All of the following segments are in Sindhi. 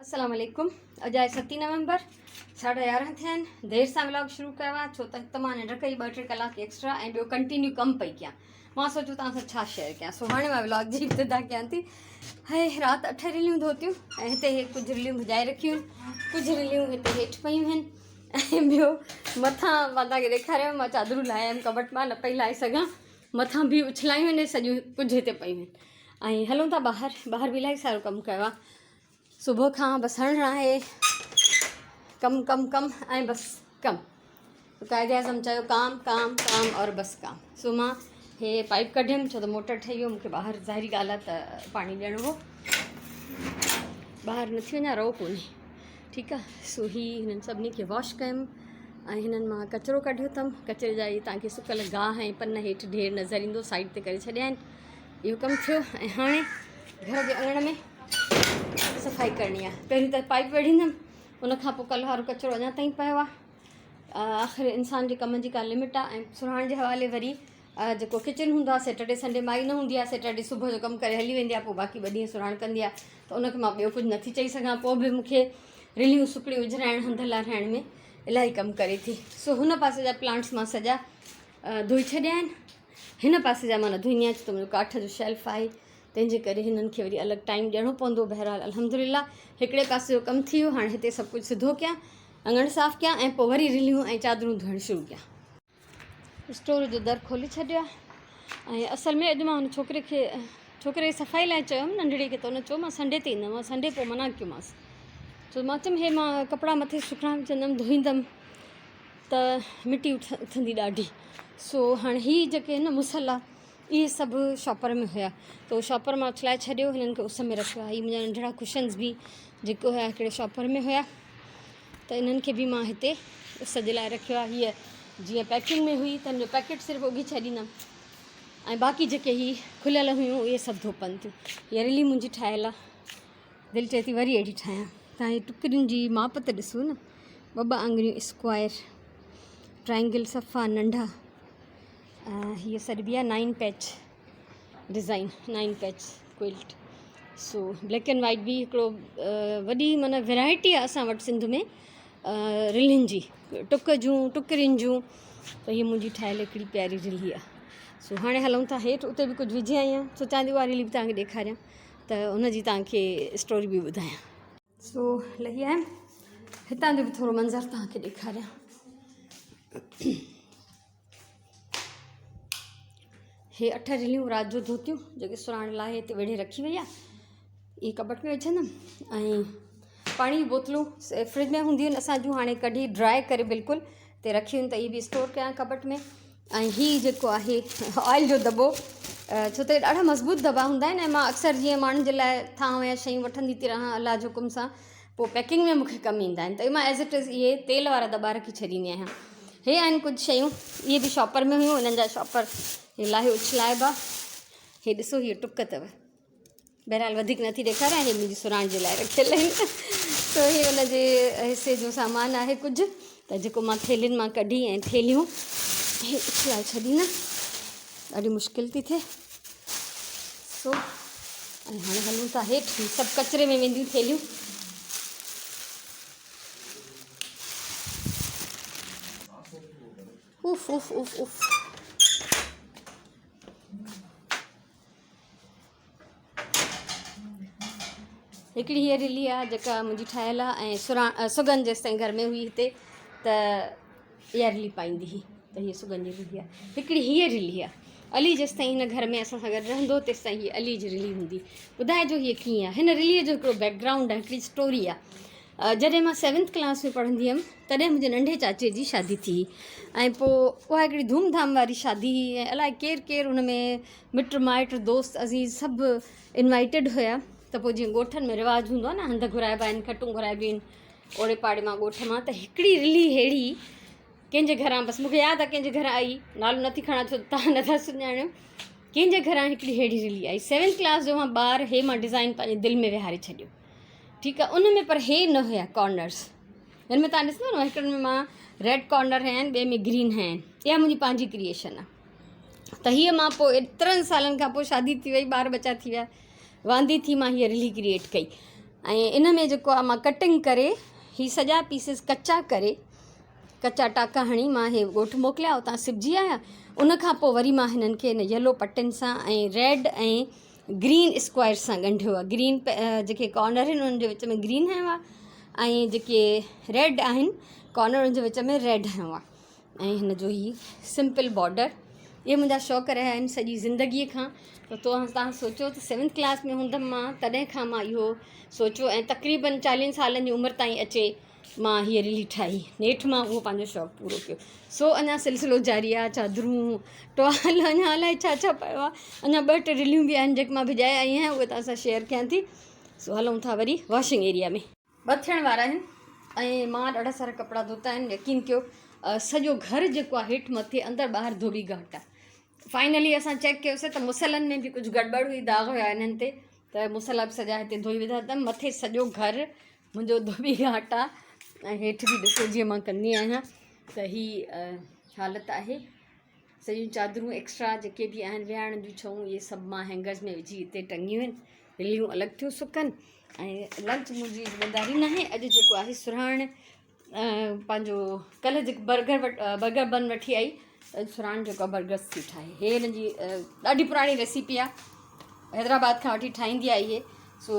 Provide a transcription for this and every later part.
السلام عليڪم اڄ آهي ستين نومبر ساڍا يارهن ٿيا آهن دير سان ولاگ شروع ڪيو آهي ڇو ته هڪ ته مان ننڊ ڪئي ٻه ٽي ڪلاڪ ايڪسٽرا ۽ ٻيو ڪنٽينيو ڪم پئي ڪيان مان سوچيو توهان سان ڇا شيئر ڪيان سو هاڻي مان ولاگ جي ابتدا ڪيان ٿي هي رات اٺ رليون ڌوتيون ۽ هتي ڪجهه رليون ڀڄائي رکيون آهن ڪجهه رليون هتي هيٺ پيون آهن ۽ ٻيو مٿان مان توهان کي ڏيکاريو مان چادرون لاهي آيم ڪٻٽ مان نه پئي لاهي سگهان مٿان به اڇلايون آهن سڄيون ڪجهه هتي پيون آهن ۽ هلون ٿا ٻاهر ٻاهر به الاهي سارو ڪم ڪيو آهي صبح کان بس هڻڻ آهي ڪم ڪم ڪم ۽ بس ڪم قائد اعظم چيو ڪام ڪام ڪام اور بس ڪام سو مان هي پائپ ڪڍيم ڇو ته موٽر ٺهي ويو مونکي ٻاهر ظاهري ڳالهه آهي ته پاڻي ڏيڻو هو ٻاهر نٿي وڃان رئو ڪونهي ٺيڪ آهي سو هي هنن سڀني کي واش ڪيم ۽ هنن مان ڪچرو ڪڍيو اٿم ڪچري جا هي تانکي سڪل گاهه ۽ پن هيٺ ڍير نظر ايندو سائيڊ تي ڪري ڇڏيا آهن اهو ڪم ٿيو ۽ هاڻي گهر جي اڱڻ ۾ صفائي ڪرڻي آهي پهرين ته پائپ ويڙهيندم ان کان پوء ڪلهه وارو ڪچرو اڃا تائين پيو آهي آخر انسان جي ڪم جي ڪا لمٽ آهي ۽ سرهاڻ جي حوالي وري جيڪو ڪچن هوندو آهي سيٽرڊي سنڊي مائي نه هوندي آهي سيٽرڊي صبح جو ڪم ڪري هلي ويندي آهي پوء باقي ٻه ڏينهن سرهاڻ ڪندي آهي ته ان کي مان ٻيو ڪجهه نٿي چئي سگهان پوء به مونکي رليون سڪڙيون وجهرائڻ هنڌ لاهرائڻ ۾ الاهي ڪم ڪري ٿي سو هن پاسي جا پلانٽس مان سڄا ڌوئي ڇڏيا آهن هن پاسي جا مان نه ڌوئيندي آهيان ڇو ته منهنجو ڪاٺ جو شيلف آهي تنهن جي ڪري هنن کي وري الڳ ٽائيم ڏيڻو پوندو بهرحال الحمدلله هڪڙي پاسي جو ڪم ٿي ويو هاڻي هتي سڀ ڪجهه سڌو ڪيان اڱڻ صاف ڪيان ۽ پوء وري رليون ۽ چادرون ڌوئڻ شروع ڪيان. اسٽور جو در کولي ڇڏيو آهي ۽ اصل ۾ اڄ مان هن ڇوڪري کي ڇوڪري کي صفائي لاء چيم ننڍڙي کي ته هن چيو مان سنڊي تي ايندم مان سنڊي پوء منع ڪيومانس ڇو مان چيم هي مان ڪپڙا مٿي سکڻا وجهندم ڌوئيندم ته مٽي اٿندي ڏاڍي سو هاڻي هي جيڪي آهن نه مصلا اهي سڀ شاپر ۾ هيا ته اهو شاپر مان اڇلائي ڇڏيو هنن کي اس ۾ رکيو آهي هي منهنجا ننڍڙا ڪشنز به جيڪو هيا هڪڙي شاپر ۾ هيا ته انهن کي به مان هتي اس جي لاء رکيو آهي هيء جيئن پيڪنگ ۾ هئي ته هن جو پيڪيٽ صرف اگهي ڇڏيندم ۽ باقي جيڪي هي کليل هيون اهي سڀ ڌوپن ٿيون هيء رلي منهنجي ٺاهيل آهي دل چئي ٿي وري اهڙي ٺاهيان. توهان هي ٽڪرين جي ماپ ته ڏسو نه. ٻه ٻه آڱريون اسڪوائر ٽرائنگل صفا ننڍا. هيء سڏبي آهي nine patch design nine patch quilt. So black and white به هڪڙو وڏي معنيٰ ورائٽي آهي اسان وٽ سنڌ ۾ رلين جي ٽڪ جون ٽڪرين جون ته هيء منهنجي ٺاهيل هڪڙي پياري رلي آهي. سو هاڻي هلون ٿا هيٺ اتي به ڪجهه وجهي آئي آهيان سوچان ٿي اها رلي به توهان کي ڏيکاريان. ته ان جي توهان کي اسٽوري به ٻڌايان. سو لهي آيم هتان جو به ٿورو منظر توهان کي ڏيکاريان. هي اٺ رليون رات جو ڌوتيون جيڪي سراڻ لاهي هتي ويڙهي رکي وئي آهي اهي ڪٻٽ ۾ وجهندم ۽ پاڻي جون بوتلون فرج ۾ هونديون آهن اسان جون هاڻي ڪڍي ڊرائي ڪري بلڪل تي رکيون آهن ته اهي به اسٽور ڪيان ڪٻٽ ۾ ۽ هي جيڪو آهي آئل جو دٻو ڇو ته ڏاڍا مضبوط دٻا هوندا آهن ۽ مان اڪثر جيئن ماڻهن جي لاء ٿانو يا شيون وٺندي ٿي رهان الله جي حڪم سان پوء پيڪنگ ۾ مونکي ڪم ايندا آهن ته مان ايز it از اهي تيل وارا دٻا رکي ڇڏيندي آهيان هي آهن ڪجهه شيون اهي به شاپر ۾ هيون انهن جا شاپر هي لاهي اڇلائبا هي ڏسو هي ٽڪ اٿو بهرحال وڌيڪ نٿي ڏيکاريان هي منهنجي سرهاڻ جي لاء رکيل آهن سو هي ان جي حصي جو سامان آهي ڪجهه ته جيڪو مان ٿيلهين مان ڪڍي ۽ ٿيلهيون هي اڇلائي ڇڏيندم ڏاڍي مشڪل ٿي ٿئي سو ۽ هاڻي هلون ٿا هيٺ هي سڀ ڪچري ۾ وينديون ٿيلهيون اوف اوف اوف اوف هڪڙي هيء رلي آهي جيڪا منهنجي ٺاهيل آهي ۽ سرا سگن جيستائين گهر ۾ هئي هتي ته اها رلي پائيندي هئي ته هيء سگن جي رلي آهي هڪڙي هيء رلي آهي علي جيستائين هن گهر ۾ اسان سان گڏ رهندو تيستائين هيء علي جي رلي هوندي ٻڌائجو هيء ڪيئن آهي هن رليء جو هڪڙو بيڪ گرائونڊ آهي هڪڙي اسٽوري آهي جڏهن مان سيونٿ ڪلاس ۾ پڙهندي هيم تڏهن منهنجي ننڍي چاچي جي شادي ٿي هئي ۽ پوء اها هڪڙي ڌوم ڌام واري شادي هئي ۽ الائي ڪير ڪير ان ۾ مٽ مائٽ دوست عزيز سڀ انوائيٽيڊ هيا ته پوء جيئن ڳوٺن ۾ رواج هوندو آهي نه هنڌ گهرائبا آهن کٽون گهرائبيون آهن اوڙي پاڙي مان ڳوٺ مان ته هڪڙي رلي ههڙي ڪنهن جي گهران بس مونکي ياد آهي ڪنهن جي گهران آئي نالو نٿي کڻان ڇو تان نٿا سڃاڻيو ڪنهن جي گهران هڪڙي ههڙي رلي آئي سيونٿ ڪلاس جو مان ٻار هي مان ڊزائن پنهنجي دل ۾ ويهاري ڇڏيو ٺيڪ آ ان ۾ پر هي نه هيا ڪارنرس هن ۾ تان ڏسندو نه هڪڙن ۾ مان ريڊ ڪارنر هنيا آهن ٻئي ۾ گرين هنيا آهن اها منهنجي پنهنجي ڪريئيشن آ ته هيء مان پوء ايترن سالن کان پوء شادي ٿي وئي ٻار ٻچا ٿي ويا واندي ٿي مان هيء رلي ڪريئيٽ ڪئي ۽ ان ۾ جيڪو آ مان ڪٽنگ ڪري هي سڄا پيسز ڪچا ڪري ڪچا ٽاڪا هڻي مان هي ڳوٺ موڪليا اتان سبجي آيا ان کان پوء وري مان هنن کي هن يلو پٽين سان ۽ ريڊ ۽ گرين اسڪوائر سان ڳنڍيو آ گرين جيڪي ڪارنر آهن انهن جي وچ ۾ گرين هنيو آ ۽ جيڪي ريڊ آهن ڪارنر انهن جي وچ ۾ ريڊ هنيو آ ۽ هن جو هي سمپل بارڊر اهي منهنجا شوق رهيا آهن سڄي زندگيء کان ته توهان سوچو ته سيونٿ ڪلاس ۾ هوندم مان تڏهن کان مان اهو سوچيو ۽ تقريبن چاليهن سالن جي عمر تائين اچي مان هيء رلي ٺاهي نيٺ مان اهو پنهنجو شوق پورو ڪيو سو اڃا سلسلو جاري آهي چادرون ٽوال اڃا الائي ڇا ڇا پيو آهي اڃا ٻه ٽي رليون به آهن جيڪي مان ڀڄائي آئي آهيان اهي توهان سان شيئر ڪيان ٿي سو هلون ٿا وري واشنگ ايريا ۾ ٻه ٿيڻ وارا آهن ۽ مان ڏاڍا سارا ڪپڙا ڌوتا آهن يقين ڪيو سڄو گهر جيڪو آهي هيٺ مٿي اندر ٻاهر ڌوٻي گهاٽ آهي فائنلي اسان چيڪ ڪيوسي ته مسلن ۾ به ڪجهه گڙٻڙ هئي داغ هيا انهن تي ته مسلا به سڄا هتي ڌوئي وڌا اٿم مٿي سڄو گهر منهنجو ڌوٻي گهاٽ آهي ۽ هيٺ به ڏسو جيئن مان ڪندي آهيان ته هي حالت آهي سڄيون چادرون ايڪسٽرا جيڪي به آهن ويهاڻ جون ڇئون اهي سڀ مان هينگرز ۾ وجهي هتي ٽنگيون آهن رليون الڳ ٿيون سڪن ۽ لنچ منهنجي ذميداري ناهي اڄ جيڪو آهي سرهاڻ پنهنجو ڪلهه جيڪو برگر برگر بن وٺي آئي ته اڄ سرهاڻ جيڪو آهي برگرس ٿي ٺاهي هي هن جي ڏاڍي پراڻي ريسيپي آهي حيدرآباد کان وٺي ٺاهيندي آئي هي سو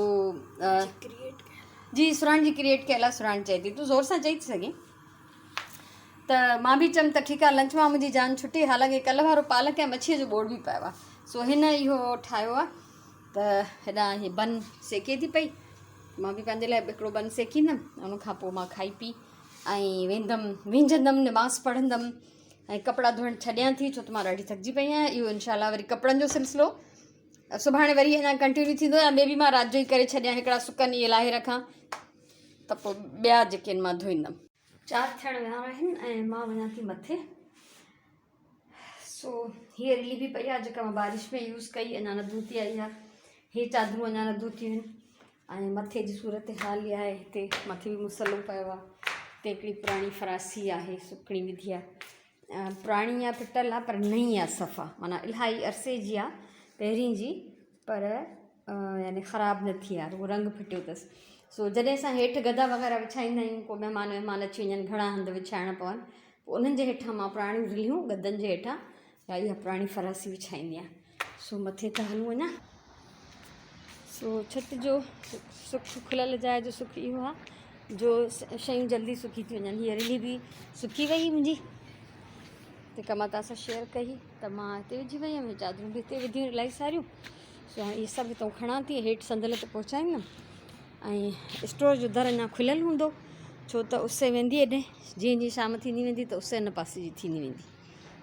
جي سرهاڻ جي ڪريئيٽ ڪيل آهي سرهاڻ چئي ٿي تون زور سان چئي ٿي سگهين ته مان به چيم ته ٺيڪ آهي لنچ مان منهنجي جان ڇٽي حالانڪه ڪلهه وارو پالڪ ۽ مڇيء جو ٻوڙ به پيو آهي سو هن اهو ٺاهيو آهي ته هيڏانهن هي بن سيڪي ٿي پئي مان به پنهنجي لاء هڪڙو بن سيڪيندم ان کان پوء مان کائي پي ۽ ويندم وينجهندم نماز پڙهندم ۽ ڪپڙا ڌوئڻ ڇڏيان ٿي ڇو ته مان ڏاڍي ٿڪجي پئي آهيان اهو انشاء الله وري ڪپڙن جو سلسلو سڀاڻي وري اڃا ڪنٽينيو ٿيندو يا مي بي مان رات جو ئي ڪري ڇڏيان هڪڙا سڪن اهي لاهي رکان ته پوء ٻيا جيڪي آهن مان ڌوئيندم. چار ٿيڻ ويا آهن ۽ مان وڃان ٿي مٿي. سو هيء رلي به پئي آهي جيڪا مان بارش ۾ يوز ڪئي اڃا نه ڌوتي آهي اها. هي چادرون اڃا نه ڌوتيون آهن ۽ مٿي جي صورت حال اها آهي هتي مٿي به مصلو پيو آهي. هتي هڪڙي پراڻي فراسي آهي سڪڻي وڌي آهي. پراڻي آهي ڦٽل آهي پر نئين آهي صفا معنيٰ الاهي عرصي جي آهي پهرين جي پر يعني خراب نه ٿي آهي رڳو رنگ ڦٽيو اٿس سو جڏهن اسان هيٺ گدا وغيره وڇائيندا آهيون ڪو مهمان وهمان اچي وڃن گهڻا هنڌ وڇائڻا پون پوء انهن جي هيٺان مان پراڻيون رليون گدن جي هيٺان يا اها پراڻي فراسي وڇائيندي آهيان سو مٿي ٿا هلون اڃا سو ڇت جو سک کليل جاء جو سک اهو آهي جو شيون جلدي سکي ٿي وڃن هيء رلي به سکي وئي منهنجي جيڪا مان توهان سان شيئر ڪئي ته مان هتي وجهي وئي هيم چادرون به هتي وڌيون الاهي ساريون سو هاڻي اهي سڀ هتان کڻان ٿي هيٺ صندل تي پهچائيندم ۽ اسٽور جو در اڃا کليل هوندو ڇو ته اس ويندي هيڏي جيئن جيئن شام ٿيندي ويندي ته اس هن پاسي جي ٿيندي ويندي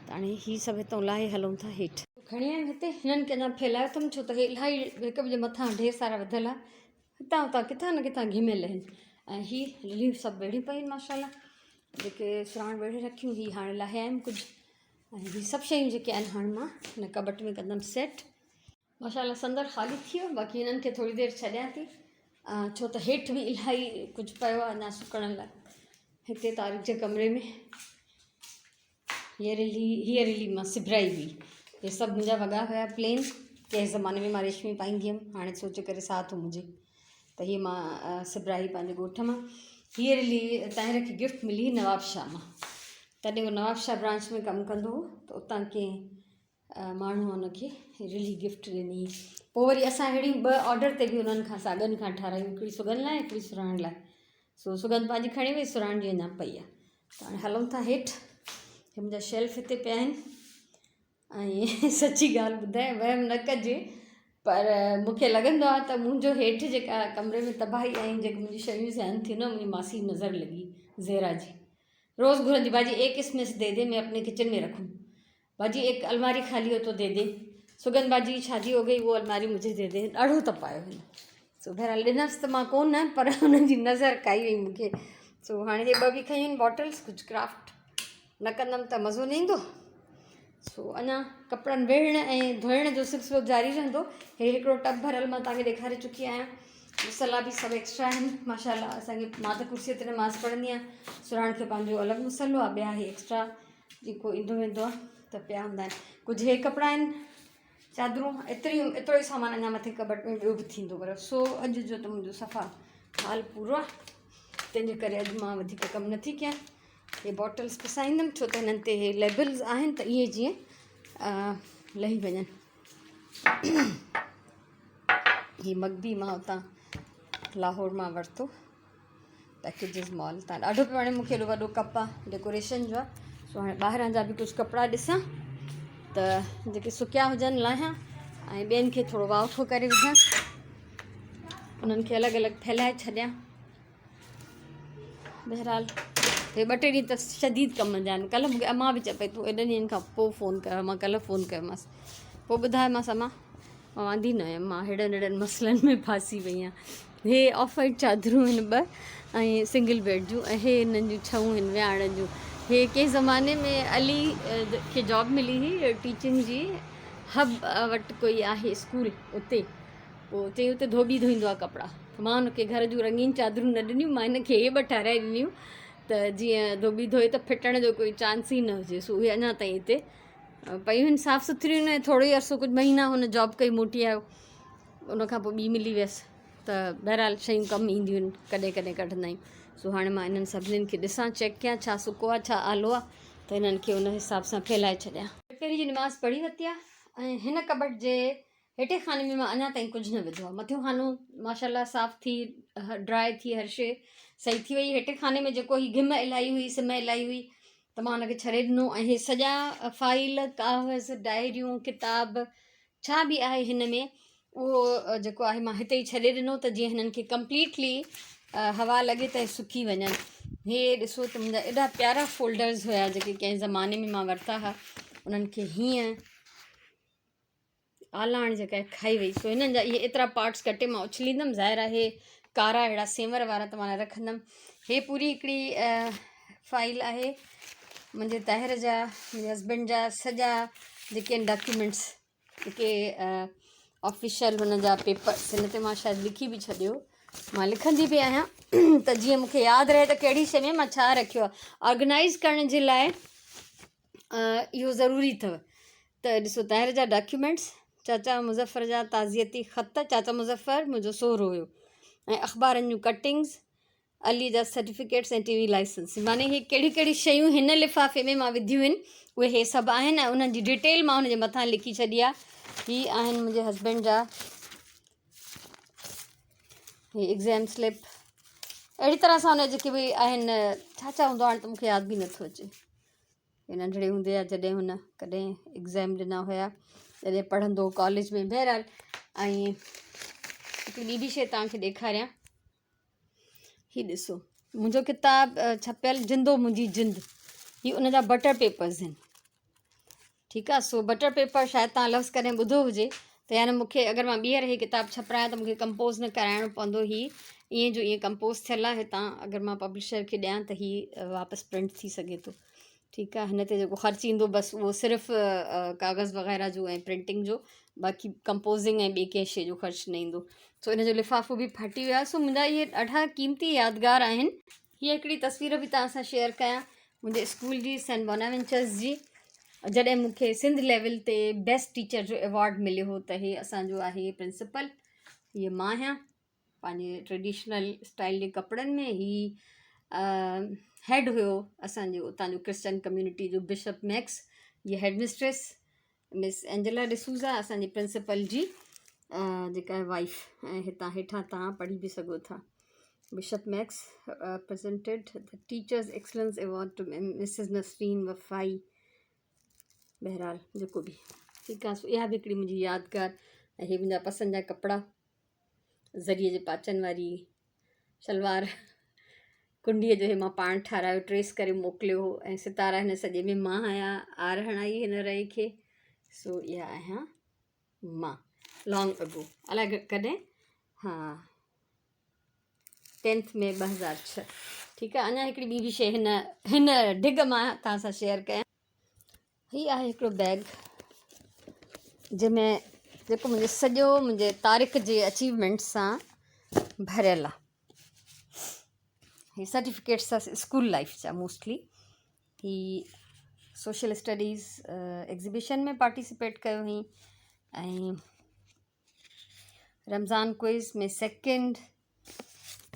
ته هاڻي هي سڀ هتان لاهي هلون ٿا هيٺ. کڻي آيم هتي هنن کي اڃا ڦهلايو اٿم ڇو ته هي الاهي هڪ ٻئي جي مٿان ڍير سارا وڌل آهي هتان هتان ڪٿان نه ڪٿان گهميل آهن ۽ هي لليون سڀ ويڙهيون پيون آهن ماشاء الله جيڪي سراڻ ويڙهي رکيون هي هاڻي لاهي آيم ڪجهه ۽ هي سڀ شيون جيڪي آهن هاڻي مان هن ڪٻٽ ۾ ڪندم سيٽ. ماشاء الله صندل خالي ٿي ويو باقي هنن کي ٿوري دير ڇڏيان ٿي ڇو ته هيٺ به الاهي ڪجهه پيو آهي اڃا سڪڻ لاء هتي طارق جي ڪمري ۾ هيء رلي هيء رلي مان سبرائي هئي هي سڀ منهنجا وڳا هيا پلين ڪنهن زماني ۾ مان ريشمي پائيندي هيم هاڻي سوچي ڪري ساهه ٿو منهنجي ته هيء مان سبرائي پنهنجي ڳوٺ مان هيء رلي طاهر کي گفٽ ملي نواب شاهه مان تڏهن هو نواب شاهه برانچ ۾ ڪم ڪندو هو ته اتان ڪنهن ماڻهو هن کي رلي گفٽ ڏني پوء وري اسان اهڙيون ٻه آرڊر تي به انهن کان ساڳن کان ٺارايون هڪڙي سڳن لاء هڪڙي سرهاڻ لاء سو سڳن پنهنجي کڻي وئي سرهاڻ جي اڃا پئي آهي ته هاڻي هلون ٿا هيٺ هي منهنجا شيلف هتي پيا آهن ۽ سچي ڳالهه ٻڌايان وهم نه ڪجي پر مونکي لڳندو آهي ته منهنجو هيٺ جيڪا ڪمري ۾ تباهي ۽ جيڪي منهنجي شيون زيان ٿيون نه منهنجي ماسي نظر لڳي زهرا جي روز گهرندي باجي ايڪ اس ۾ the the مين اپني ڪچن ۾ رکون باجي ايڪ الماري خالي هو تو the the سگن باجي شادي هو گئي وو الماري مجهي the the ڏاڍو تپايو هن سو بهرحال ڏنس ته مان ڪو نه پر هنن جي نظر ڪائي وئي مونکي سو هاڻي هي ٻه به کنيون آهن باٽلس ڪجهه ڪرافٽ نه ڪندم ته مزو نه ايندو سو اڃا ڪپڙن ويڙهڻ ۽ ڌوئڻ جو سلسلو جاري رهندو هي هڪڙو ٽب ڀريل مان توهان کي ڏيکاري چڪي آهيان مصلا به سڀ ايڪسٽرا آهن ماشاء الله اسانکي مان ته ڪرسي تي نماز پڙهندي آهيان سرهاڻ کي پنهنجو الڳ مصلو آهي ٻيا هي ايڪسٽرا جيڪو ايندو ويندو آهي ته پيا هوندا آهن ڪجهه هي ڪپڙا آهن چادرون ايتريون ايترو ئي سامان اڃا مٿي ڪٻٽ ۾ ٻيو به ٿيندو پر سو اڄ جو ته منهنجو صفا حال پورو آهي تنهن جي ڪري اڄ مان وڌيڪ ڪم نٿي ڪيان. هي باٽلس پسائيندم ڇو ته هنن تي هي ليبلز آهن ته اهي جيئن لهي وڃن. هي مگ به مان اتان لاهور مان ورتو پيڪيجز مال تان ڏاڍو پيو وڻي مونکي ايڏو وڏو ڪپ آهي ڊيڪوريشن جو آهي سو هاڻي ٻاهران جا به ڪجهه ڪپڙا ڏسان ته جيڪي سڪيا هجن لاهيان ۽ ٻين کي ٿورو واوٺو ڪري وجهان انهن کي الڳ الڳ ڦهلائي ڇڏيان. بهرحال هي ٻه ٽي ڏينهن ته شديد ڪم جا آهن ڪلهه مونکي امان به چئي پئي تون ايڏن ڏينهن کان پوء فون ڪيو مان ڪلهه فون ڪيومانس پوء ٻڌايومانس امان مان واندي نه هيم مان ههڙن ههڙن مسئلن ۾ ڦاسي وئي آهيان هي آف وائيٽ چادرون آهن ٻه ۽ سنگل بيڊ جون ۽ هي هنن جون ڇئون آهن ويهاڻن جون هي ڪنهن زماني ۾ علي کي جاب ملي هئي ٽيچنگ جي هب وٽ ڪوئي آهي اسڪول اتي پوء چيائين اتي ڌوٻي ڌوئيندو آهي ڪپڙا. مان هن کي گهر جون رنگين چادرون نه ڏنيون، مان هن کي اهي ٻه ٺهرائي ڏنيون ته جيئن ڌوٻي ڌوئي ته ڦٽڻ جو ڪوئي چانس ئي نه هجي. سو اهي اڃا تائين هتي پيون آهن صاف سٿريون آهن ۽ ٿورو ئي عرصو ڪجهه مهينا هن جاب ڪئي موٽي آيو ان کان پوء ٻي ملي ويس ته بهرحال شيون ڪم اينديون آهن ڪڏهن ڪڏهن ڪڍندا آهيون. سو هاڻي مان انهن سڀني کي ڏسان چيڪ ڪيان ڇا سڪو آهي ڇا آلو آهي ته انهن کي ان حساب سان ڦهلائي ڇڏيان. ٽپهري جي نماز پڙهي ورتي آهي ۽ هن ڪٻٽ جي هيٺين خاني ۾ مان اڃا تائين ڪجهه نه وڌو آهي. مٿيون خانو ماشاء الله صاف ٿي ڊرائي ٿي هر شيء صحيح ٿي وئي. هيٺين خاني ۾ جيڪو هي گهم الاهي هئي سم الاهي هئي ته مان ان کي ڇڏي ڏنو ۽ هي سڄا فائل ڪاغذ ڊائريون ڪتاب ڇا به آهي هن ۾ اهو جيڪو آهي مان هتي ئي ڇڏي ڏنو ته جيئن هنن کي ڪمپليٽلي هوا لڳي ته سڪي وڃن. هي ڏسو ته منهنجا ايڏا پيارا فولڊرز هيا جيڪي ڪنهن زماني ۾ مان ورتا هئا انهن کي هيئن آلاڻ جيڪا کائي وئي سو هنن جا اهي ايترا پارٽس ڪٽي مان اڇليندم ظاهر آهي ڪارا اهڙا سينور وارا ته مان رکندم هي پوري هڪڙي فائل آهي منهنجي طاهر جا منهنجي هسبينڊ جا سڄا جيڪي آهن ڊاڪيومينٽس جيڪي آفيشل هن جا پيپرس هن تي مان شايد لکي به ڇڏيو مان لکندي به آهيان ته جيئن مونکي ياد رهي ته ڪهڙي شي ۾ مان ڇا رکيو آهي آرگنائز ڪرڻ جي لاء اهو ضروري اٿو ته ڏسو طاهر جا ڊاڪيومينٽس، چاچا مظفر جا تعزيتي خط، چاچا مظفر منهنجو سهرو هيو، ۽ اخبارن جون ڪٽنگز، علي جا سرٽيفڪيٽس ۽ ٽي وي لائسنس معني هي ڪهڙيون ڪهڙيون شيون هن لفافي ۾ مان وڌيون آهن اهي هي سڀ آهن ۽ انهن جي ڊيٽيل مان هن جي مٿان لکي ڇڏي آهي. هي آهن منهنجي هسبينڊ جا هي ايگزام سلپ اهڙي طرح سان ان جيڪي به آهن ڇا ڇا هوندو آهي هاڻي ته مونکي ياد به نٿو اچي. هي ننڍڙي هوندي جا جڏهن هن ڪڏهن ايگزام ڏنا هيا جڏهن پڙهندو هو ڪاليج ۾ بهرحال ۽ هڪڙي ٻي به شيء توهان کي ڏيکاريان هي ڏسو منهنجو ڪتاب ڇپيل جندو منهنجي جند هي ان جا بٽر پيپرز آهن ٺيڪ آهي سو بٽر پيپر شايد توهان لفظ ڪڏهن ٻڌو هجي ته يعني مونکي اگر مان ٻيهر هي ڪتاب ڇپرايان ته مونکي ڪمپوز نه ڪرائڻو پوندو هي ائين جو ائين ڪمپوز ٿيل آهي هتان اگر مان پبلشر کي ڏيان ته هي واپس پرنٽ ٿي سگهي ٿو ٺيڪ آهي هن تي جيڪو خرچ ايندو بس اهو صرف ڪاغذ وغيره جو ۽ پرنٽنگ جو باقي ڪمپوزنگ ۽ ٻي ڪنهن شيء جو خرچ نه ايندو سو ان جو لفافو به ڦاٽي ويو آهي سو منهنجا اهي ڏاڍا قيمتي يادگار آهن هيء هڪڙي تصوير به توهان سان شيئر ڪيان منهنجي اسڪول جي سينٽ بوناوينچرس جي جڏهن مون کي سنڌ ليول تي بيسٽ ٽيچر جو ايوارڊ مليو هو ته هي اسانجو آهي پرنسپل هيء مان آهيان پنهنجي ٽريڊيشنل اسٽائل جي ڪپڙن ۾ هي هيڊ هيو اسانجو اتان جو ڪرسچن ڪميونٽي جو بشپ ميڪس هي هيڊ مسٽريس مس اينجلا ڊسوزا اسانجي پرنسپل جي جيڪا وائف ۽ هتان هيٺان تان پڙهي به سگهو ٿا bishop Max presented the teachers excellence award to Mrs Nasreen Wafai بهرحال جيڪو به ٺيڪ آهي سو اها به هڪڙي منهنجي يادگار ۽ هي منهنجا پسند جا ڪپڙا زريء جي پاچن واري شلوار ڪنڊيء جو هي مان پاڻ ٺارايو ٽريس ڪري موڪليو هو ۽ ستارا هن سڄي ۾ مان آهيان آر هڻائي هن رئي کي سو اها آهيان مان لانگ اگو الائي ڪڏهن ها ٽينٿ ۾ 2006 ٺيڪ آهي اڃا هڪڙي ٻي به شي هن هن ڍگ مان توهان سان شيئر ڪيان هي آهي هڪڙو بيگ جنهن ۾ جيڪو منهنجو سڄو منهنجي طارق جي اچيومينٽس سان ڀريل آهي هي سرٽيفڪيٽس اٿس اسڪول لائف جا موسٽلي هي سوشل اسٽڊيز ايگزيبيشن ۾ پارٽيسپيٽ ڪيو هئي ۽ رمضان ڪوئز ۾ سيڪنڊ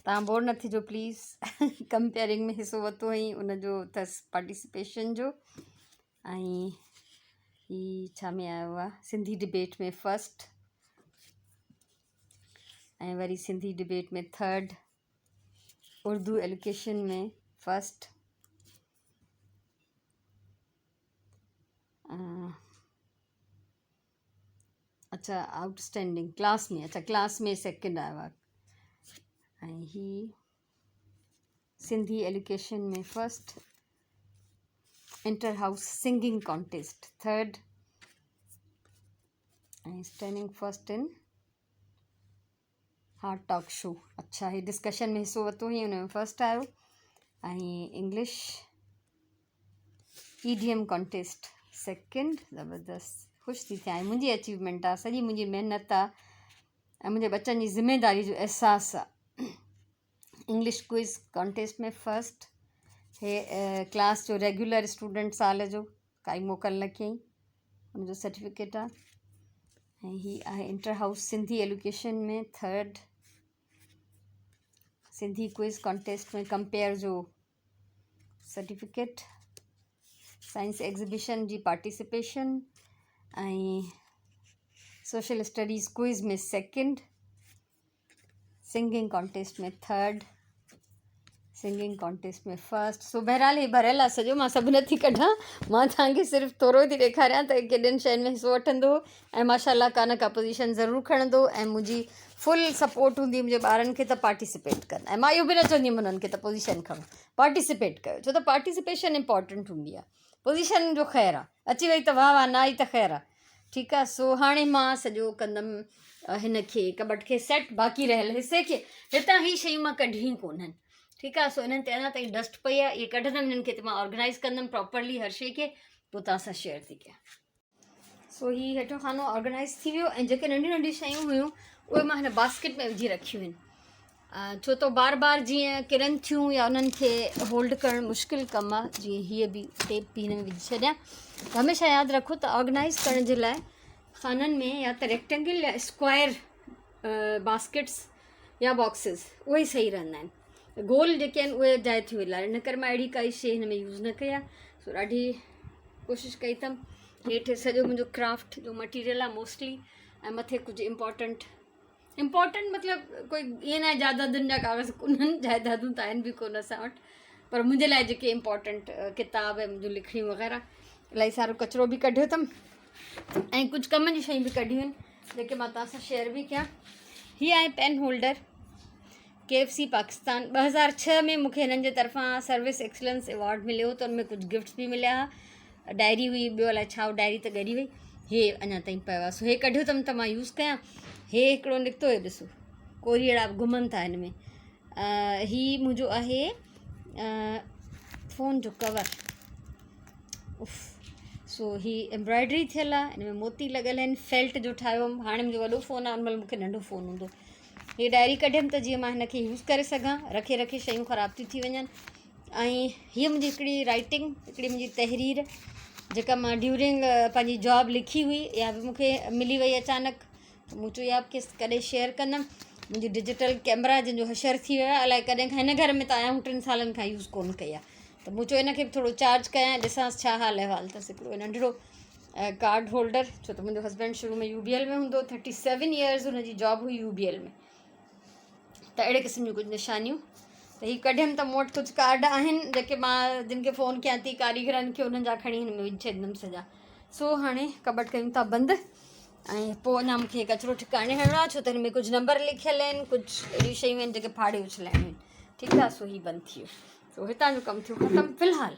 توهان بور نه ٿجو پليز ڪمپيئرنگ ۾ حصو ورتو هئائين ان جو اٿس پارٽيسپيشن جو ۽ هي ڇا ۾ آيو آهي سنڌي ڊبيٽ ۾ فرسٽ ۽ وري Sindhi debate ۾ third Urdu elocution ۾ first اڇا آئوٽ اسٽينڊنگ ڪلاس ۾ اڇا ڪلاس ۾ سيڪنڊ آيو آهي ۽ هي Sindhi elocution ۾ first inter house singing contest third ۽ standing first in hard talk show اڇا هي ڊسڪشن ۾ حصو ورتو هئي ان ۾ فرسٽ آيو ۽ English E D M contest second زبردست خوش ٿي ٿيان منهنجي اچيومينٽ آ سڄي منهنجي محنت آ ۽ منهنجي ٻچن جي ذميداري جو احساس آ انگلش ڪوئز ڪانٽيسٽ ۾ فرسٽ هي ڪلاس جو ريگيولر اسٽوڊنٽ سال جو ڪائي موڪل نه ڪيائين ان جو سرٽيفڪيٽ آ ۽ هي آهي inter house Sindhi elocution ۾ third Sindhi quiz contest ۾ compere جو سرٽيفڪيٽ سائنس ايگزيبيشن جي participation ۽ social studies quiz ۾ second singing contest ۾ third singing contest ۾ first سو بهرحال هي ڀريل آهي سڄو مان سڀ نٿي ڪڍان مان توهان کي صرف ٿورو ٿي ڏيکاريان ته ڪيڏين شين ۾ حصو وٺندو ۽ ماشاء الله ڪا نه ڪا پوزيشن ضرور کڻندو ۽ منهنجي فل سپورٽ هوندي منهنجي ٻارن کي ته پارٽيسپيٽ ڪن ۽ مان اهو به نه چوندي هيم انهن کي ته پوزيشن کڻو پارٽيسپيٽ ڪيو ڇو ته پارٽيسپيشن امپورٽنٽ هوندي آهي پوزيشن جو خير آهي اچي وئي ته واهه واهه نه آئي ته خير آهي ٺيڪ آ سو هاڻي مان سڄو ڪندم هن کي ڪٻٽ کي سيٽ باقي رهيل حصي کي هتان هي شيون مان ڪڍيون ڪونهن ٺيڪ آ سو انهن تي اڃا تائين ڊسٽ پئي آ اهي ڪڍندم انهن کي ته مان آرگنائز ڪندم پراپرلي هر شي کي پوء توهان سان شيئر ٿي ڪيان سو هي هيٺو خانو آرگنائز ٿي ويو ۽ جيڪي ننڍيون ننڍيون شيون هيون اهي مان هن باسڪيٽ ۾ وجهي رکيون آهن ڇو ته بار بار جيئن ڪرن ٿيون يا انهن کي هولڊ ڪرڻ مشڪل ڪم آ جيئن هيء به ٽيپ به هن ۾ وجهي ڇڏيان ته هميشه ياد رکو ته آرگنائز ڪرڻ جي لاء خانن ۾ يا ته ريڪٽينگل يا اسڪوائر باسڪيٽس يا باڪسز اهي صحيح رهندا آهن گول جيڪي آهن اهي جاء ٿي ويل ان ڪري مان اهڙي ڪائي شي هن ۾ يوز نه ڪئي آهي سو ڏاڍي ڪوشش ڪئي اٿم هيٺ سڄو منهنجو ڪرافٽ جو مٽيريل آهي موسٽلي ۽ مٿي ڪجهه امپورٽنٽ امپورٽنٽ مطلب ڪوئي ائين ناهي جائدادن جا ڪاغذ ڪونهن جائدادون ته آهن به ڪونه اسان وٽ پر منهنجي لاء جيڪي امپورٽنٽ ڪتاب ۽ منهنجون لکڻيون وغيره الاهي سارو ڪچرو به ڪڍيو اٿم ۽ ڪجهه ڪم جون شيون به ڪڍيون آهن جيڪي مان توهان سان شيئر به ڪيان هي آهي pen holder K F C Pakistan 2006 ۾ مونکي هنن جي طرفان سروس ايڪسلنس ايوارڊ مليو ته ان ۾ ڪجهه گفٽس به مليا هئا ڊائري هئي ٻيو الائي ڇا ڊائري ته ڳري وئي هي اڃا تائين پيو آهي سو هي ڪڍيو اٿم ته مان يوز ڪيان هي هڪڙو نڪتو هي ڏسو ڪوريئڙا به گهمن ٿا هن ۾ هي منهنجو آهي فون جو cover if so he embroidery ٿيل آهي هن ۾ موتي لڳل آهن فيلٽ جو ٺاهيو هئم هاڻي منهنجو وڏو فون آهي ان مهل مون کي ننڍو فون هوندو هي ڊائري ڪڍيم ته جيئن مان هن کي يوز ڪري سگهان رکي رکي شيون خراب ٿيون ٿي وڃن ۽ هيء منهنجي هڪڙي رائٽنگ هڪڙي منهنجي تحرير جيڪا مان ڊيورنگ پنهنجي جاب لکي هئي اها به مون کي ملي وئي اچانڪ ته مون چيو اها به کيس ڪڏهن شيئر ڪندم منهنجي ڊجيٽل ڪيمرا جنهن جو حشر ٿي ويو آهي الائي ڪڏهن کان هن گهر ۾ ته آيا آهيون ٽن سالن کان يوز ڪونه ڪئي آهي ته مون چيو ان کي به ٿورو چارج ڪيان ڏسانس ڇا حال احوال اٿس هڪڙو ننڍڙو ڪارڊ هولڊر ڇو ته منهنجو هسبينڊ شروع ۾ يو بي ايل ۾ هوندو 37 ايئرز هن جي جاب هئي يو بي ايل ۾ ته اهڙي قسم جون ڪجهه نشانيون ته هي ڪڍيم ته مون وٽ ڪجهه ڪارڊ آهن جيڪي مان جن کي فون ڪيان ٿي ڪاريگرن کي انهن جا کڻي هن ۾ وجهي ڇڏيندم سڄا سو هاڻي ڪٻٽ ڪيون ٿا بند ۽ پوء اڃا مونکي ڪچرو ٺڪاڻي هڻڻو آهي ڇو ته هن ۾ ڪجهه نمبر لکيل آهن ڪجهه اهڙيون شيون آهن جيڪي ڦاڙي اڇلائڻيون آهن ٺيڪ آهي سو هي بند ٿي ويو سو هتان جو ڪم ٿيو ختم في الحال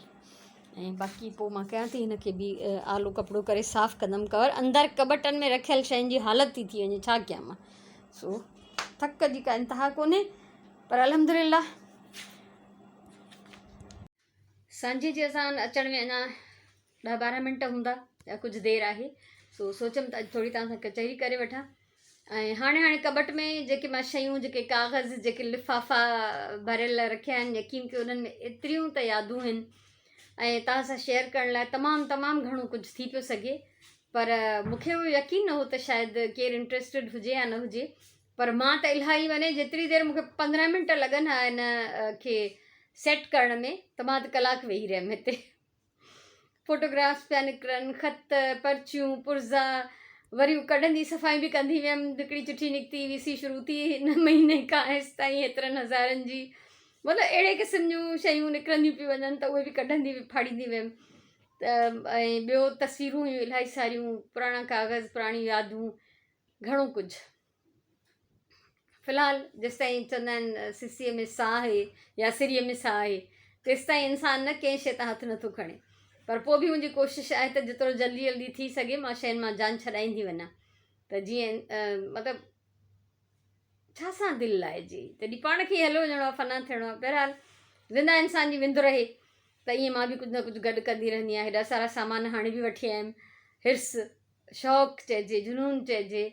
۽ باقي پوء مان ڪيان ٿي هن کي به آلو ڪپڙو ڪري صاف ڪندم ڪور اندر ڪٻٽن ۾ رکيل شين جي حالت ٿي ٿي وڃي ڇا ڪيان مان سو ٿڪ جي ڪا انتها ڪونهي پر الحمد لله سانجهي جي اسان اچڻ ۾ اڃا ڏهه ٻارهن منٽ هوندا يا ڪجهه دير آهي سو سوچيم ته اڄ ٿوري توهان سان ڪچهري ڪري وٺان ۽ هاڻي هاڻي ڪٻٽ ۾ جيڪي مان شيون جيڪي ڪاغذ جيڪي لفافا ڀريل رکيا آهن يقين ڪيو انهن ۾ ايتريون ته يادون آهن ۽ توهان سان شيئر ڪرڻ لاء تمام تمام گهڻو ڪجهه ٿي پيو سگهي پر مون کي اهو يقين نه هو ته شايد ڪير انٽريسٽيڊ هجي يا نه هجي پر مان ته الاهي وڃي جيتري دير مون کي 15 منٽ لڳن ها ان کي سيٽ ڪرڻ ۾ ته مان ته ڪلاڪ ويهي رهيم هتي. فوٽوگرافس پيا نڪرن، خط، پرچيون، پرزا، وري هو ڪڍندي صفايون به ڪندي ويم، هڪڙي چٺي نڪتي، وي سي شروع ٿي هن مهيني کان هيستائين هيترن هزارن جي، مطلب اهڙي قسم جون شيون نڪرنديون پيون وڃن ته اهي به ڪڍندي ڦاڙيندي ويم ته ۽ ٻيو تصويرون هيون الاهي ساريون، پراڻا ڪاغذ، پراڻيون يادون، گهڻو ڪجهه. في الحال جيستائين چوندا آهن سسيء ۾ ساهه آهي يا سريء ۾ ساهه آهي تيستائين انسان نه ڪنهن شيء تان هٿ نٿو کڻي پر پوء به منهنجي ڪوشش آهي ته جيترو جلدي جلدي ٿي سگهي مان شين مان جان ڇڏائيندي وڃان ته جيئن مطلب ڇا سان دل لائجي تڏهن پاڻ کي هليو وڃڻو آهي فنا ٿيڻو آهي بهرحال زنده انسان جي وند رهي ته ائين مان به ڪجهه نه ڪجهه گڏ ڪندي رهندي آهيان هيڏا سارا سامان هاڻي به وٺي آيم حرص شوق چئجي جنون چئجي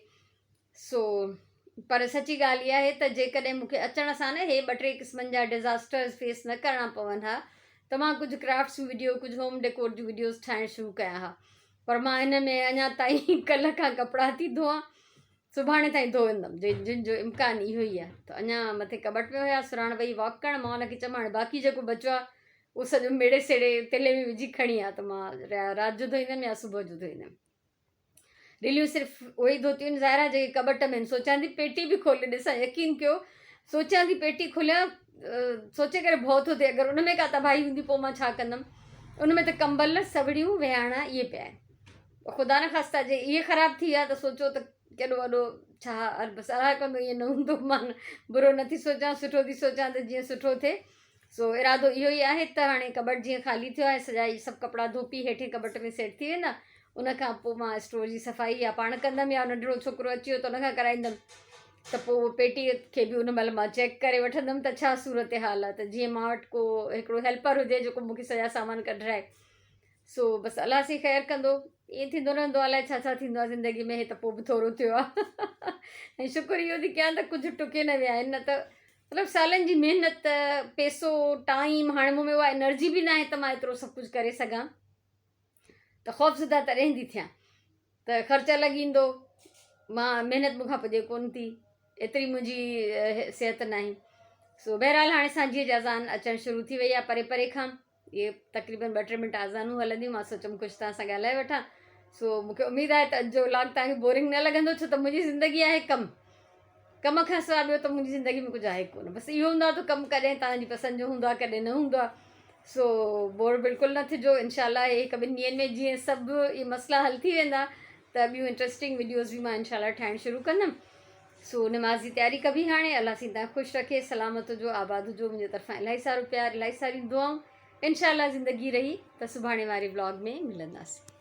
سو پر سچي ڳالهه اها آهي ته جيڪڏهن مون کي اچڻ سان نه هي ٻه ٽي قسمن جا ڊزاسٽرز فيس نه ڪرڻا پون ها ته مان ڪجهه ڪرافٽس جون وڊيو ڪجهه هوم ڊيڪور جون وڊيوز ٺاهڻ شروع ڪيان ها پر مان ان ۾ اڃا تائين ڪلهه کان ڪپڙا ٿي ڌوئان سڀاڻي تائين ڌوئندم جن جو امڪان اهو ئي آهي ته اڃا مٿي ڪٻٽ ۾ هيا سراڻ وئي واڪ ڪرڻ مان ان کي چيم هاڻي باقي جيڪو بچيو آهي اهو سڄو ميڙي سيڙي تيلي ۾ وجهي کڻي آ ته مان رات جو ڌوئيندم يا صبح جو ڌوئيندم. رليون صرف اهي ئي ڌوتيون آهن ظاهر آهي جيڪي ڪٻٽ ۾ آهن سوچيان ٿي پيٽي به کولي ڏسان يقين ڪيو سوچيان ٿي پيٽي کوليان سوچي ڪري ڀؤ ٿو ٿئي اگر ان ۾ ڪا تباهي هوندي پوء مان ڇا ڪندم ان ۾ ته ڪمبل سوڙيون ويهاڻا اهي پيا آهن خدا نخواسته جي اهي خراب ٿي ويا ته سوچو ته ڪيڏو وڏو ڇا بس الله ڪندو ائين نه هوندو مان برو نٿي سوچان سٺو ٿي سوچان ته جيئن سٺو ٿئي سو ارادو اهو ئي آهي ته هاڻي ڪٻٽ جيئن خالي ٿيو آهي سڄا اهي سڀ ڪپڙا ڌوپي هيٺين ڪٻٽ ۾ سيٽ ٿي ويندا ان کان پوء مان اسٽور جي صفائي يا پاڻ ڪندم يا ننڍڙو ڇوڪرو اچي ويو ته ان کان ڪرائيندم ته پوء اهو پيٽي کي به ان مهل مان چيڪ ڪري وٺندم ته ڇا صورتحال آهي ته جيئن مان وٽ ڪو هڪڙو هيلپر هجي جيڪو مون کي سڄا سامان ڪڍرائي سو بس الله سين خير ڪندو ائين ٿيندو رهندو آهي الائي ڇا ڇا ٿيندو آهي زندگي ۾ هي ته پوء به ٿورو ٿيو آهي ۽ شڪر اهو ٿي ڪيان ته ڪجهه ٽڪي نه ويا آهن نه ته مطلب سالن جي محنت پيسو ٽائيم هاڻي مون ۾ اها انرجي به ناهي ته مان ايترو سڀ ڪجهه ڪري سگهان ته خوفزده تڏهن ٿي ٿيان ته خرچ الڳ ايندو مان محنت مون کان پڄي ڪونه ٿي ايتري منهنجي صحت ناهي سو بهرحال هاڻي سانجهيء جي اذان اچڻ شروع ٿي وئي آهي پري پري کان اهي تقريبن ٻه ٽي منٽ آذانون هلنديون مان سوچيم ڪجهه توهان سان ڳالهائي وٺان سو مونکي اميد آهي ته اڄ جو ولاگ توهان کي بورنگ نه لڳندو ڇو ته منهنجي زندگي آهي ڪم ڪم کان سواء ٻيو ته منهنجي زندگي ۾ ڪجهه آهي ڪونه بس اهو هوندو آهي ته ڪم ڪڏهن توهان جي پسند جو هوندو آهي ڪڏهن نه هوندو آهي سو بور بلڪل نه ٿجو انشاء الله هي هڪ ٻن ڏينهن ۾ جيئن سڀ اهي مسئلا حل ٿي ويندا ته ٻيون انٽرسٽنگ وڊيوز به مان انشاء الله ٺاهڻ شروع ڪندم سو نماز جي تياري ڪبي هاڻي الله سين تان خوش رکي سلامت هجو آباد هجو منهنجي طرفان الاهي سارو پيار الاهي ساريون دعائون انشاء الله زندگي رهي ته سڀاڻي واري ولاگ ۾ ملنداسين.